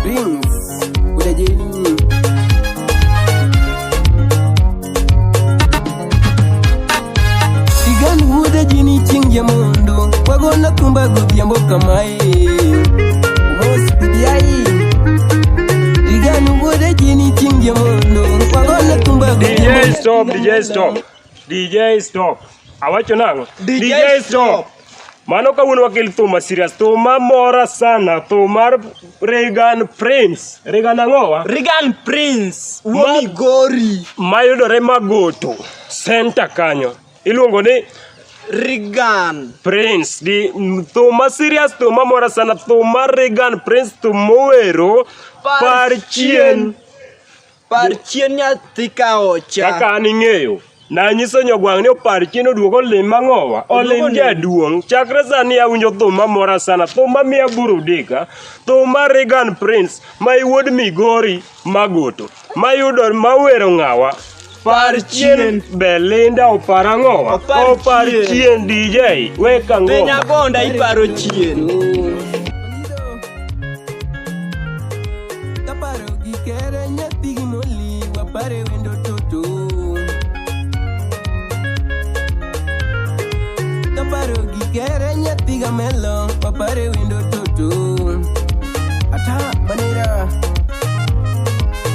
Rings Udajeni. Igan wuoda jini chieng' jamondo wagona thumba godhiambo kamae Mos BBI. Igan wuoda jini chieng' jamondo wagona thumba godhiambo. DJ stop, DJ stop. DJ stop. Awacho nang'o? DJ stop. Mano kawuono wakel thum ma serious, thum ma mora sana, thum mar Reagan Prince. Reagan ang'owa? Reagan Prince, wuo Migori. Mayudore Magoto Center kanyo. Iluongo ni Reagan Prince. Di thum ma serious, thum ma mora sana, thum mar Reagan Prince, thum mowero par chien. Par chien nyathi ka ocha. Kaka an ing'eyo, nanyiso nyogwang' ni opar chien oduog olim ang'owa, olim jaduong'. Chakre sani awinjo thum mamora sana, thum mamiya burudika, thum mar Reagan Prince, ma iwuod Migori Magoto, mayudo mawero ng'awa. Par chien Belinda opar ang'owa, Opar chien. Chien DJ, weka Piny ngoma. agonda iparo chien. Kaparo gi kere nyathi gi moli wapare wendo toto. Kaparo gi kere nyathi gamelo wapare wendo toto. Ata banera.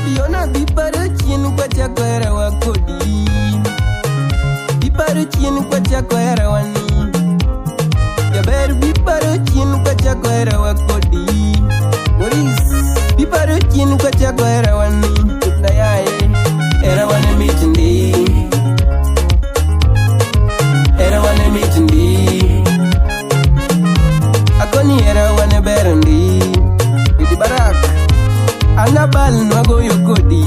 Fiona biparo chien kwachako herawa kodi. Biparo chien kwachako herawa ni. Jaber biparo chien kwachako herawa kodi. Maurice biparo chien kwachako herawa ni. Na yaye herawa ne mit ndi. Herawa ne mit ndi. Akoni herawa ne ber ndi. Bidi Barak Anabal nwagoyo kodi.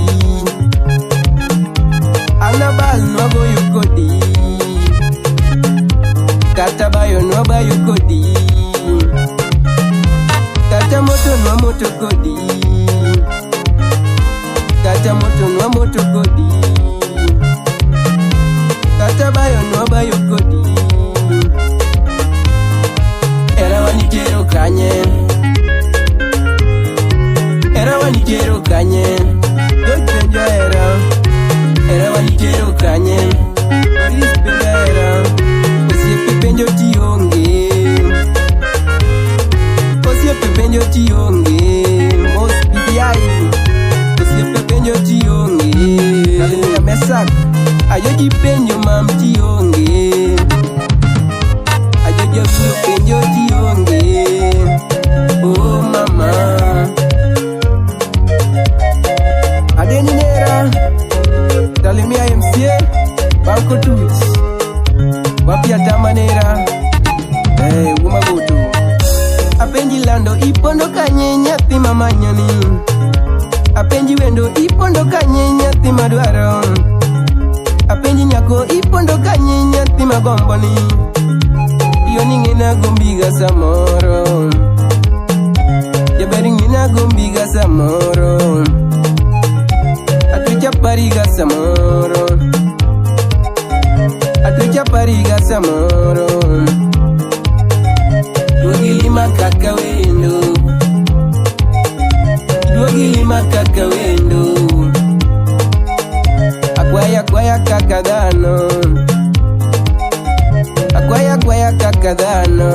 Anabal nwagoyo kodi. Kata bayo nwabayo kodi. Kata moto nwamoto kodi. Kata moto nwamoto kodi. Kata bayo nwabayo kodi. Era wanitero kanye. Era wanitero kanye. Jopenjo era. Era wanitero kanye. Maurice penjo era. Osiepe penjo tionge. Osiepe penjo tionge. Mos BBI. Osiepe penjo tionge. Nalimia Mesak. Ajoji penjo mam tionge. Ajojo kuyo penjo tionge. Oh mama. Adeni nera. Talimia MCA. Banko Tuch. Wapi atamanera. Eh, wumagoto. Apenji lando ipondo kanye nyathi mamanyoni. Apenji wendo ipondo kanye nyathi madwaro. Apenji nyako ipondo kanye nyathi magomboni. Yoni ng'ina gombiga samoro. Jaber ng'ina gombiga samoro. Atucha pariga samoro. Atucha pariga samoro. Duogi lima kaka wendo. Duogi lima kaka wendo. Akwaya kwaya kaka dhano. Akwaya kwaya kaka dhano.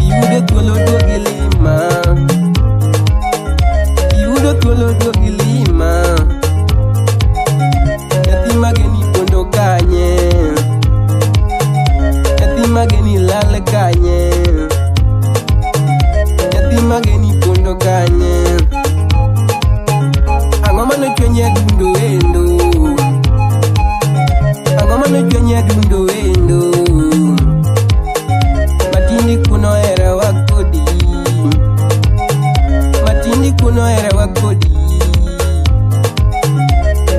Iyudo thuolo duogi lima. Iyudo thuolo duogi lima. Nyathi mageni pondo kanye. Nyathi mageni lal kanye. Nyathi mageni pondo kanye. Ang'o mane chwenye adundo wendo? Ang'o mane chwenye adundo wendo? Matindi kuno herawa kodi. Matindi kuno herawa kodi.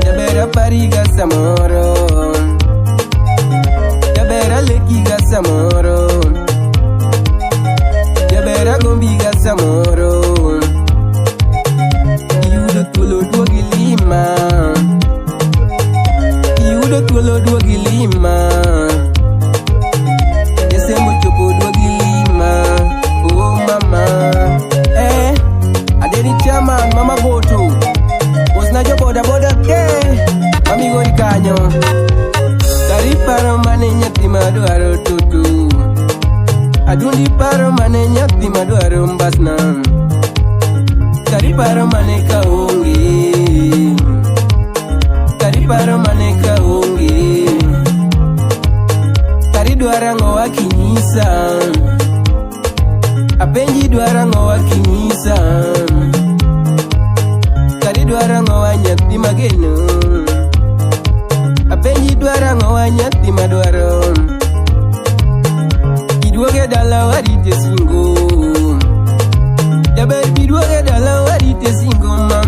Jaber apariga samoro. Jaber alekiga samoro. Jaber agombiga samoro. Iyudo thuolo duogi lima. Iyudo thuolo duogi lima. Desemba ochopo duogi lima. Oh mama. Eh. madwaro tutu. Adundi paro mane nyathi madwaro mbasna. Kari paro mane kaonge. Kari paro mane kaonge. Kari dwaro ang'o wakinyisa. Apenji dwaro ang'o wakinyisa. Kari dwaro ang'o wa nyathi mageno. Apenji dwaro ang'o wa nyathi madwaro. Iduoge dala warite singo. Jaber biduoge dala warite singo ma.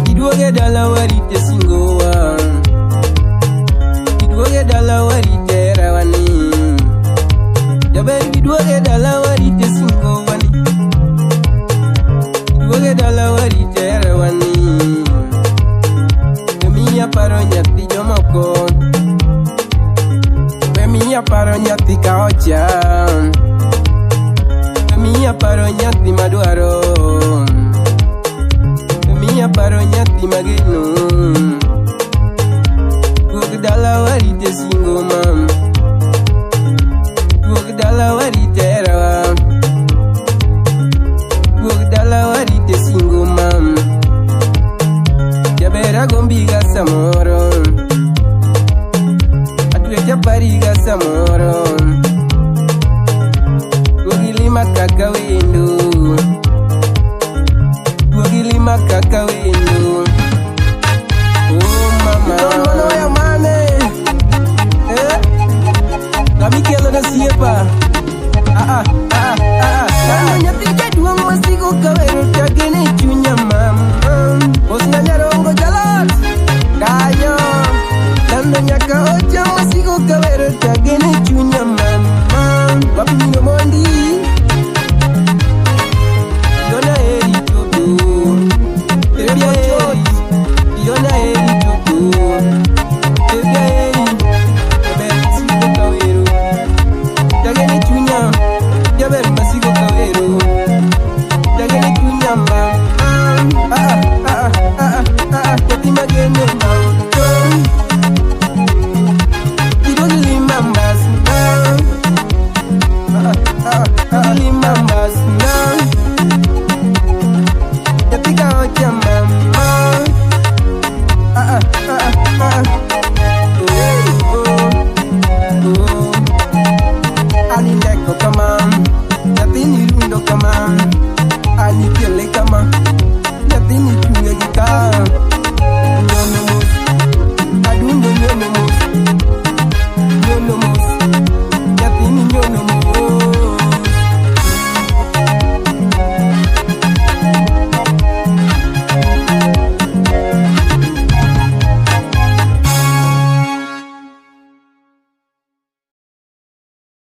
Iduoge dala warite singo wa. Iduoge dala warite rawani. Jaber biduoge dala warite singo wani. Iduoge dala warite rawani. Miya paro nyathi jomoko. We miya paro nyathi kaocha. We miya paro nyathi madwaro. We miya paro nyathi mageno. Duog dala warite singo mam. Duog dala warite herawa. Duog dala warite singo mam. Jaber agombiga samoro. Atwecha pariga samoro. Duogi lima kaka wendo. Duogi lima kaka wendo. Oh mama. Mano ya mane. Eh? Kami kelo na siepa. Ah ah.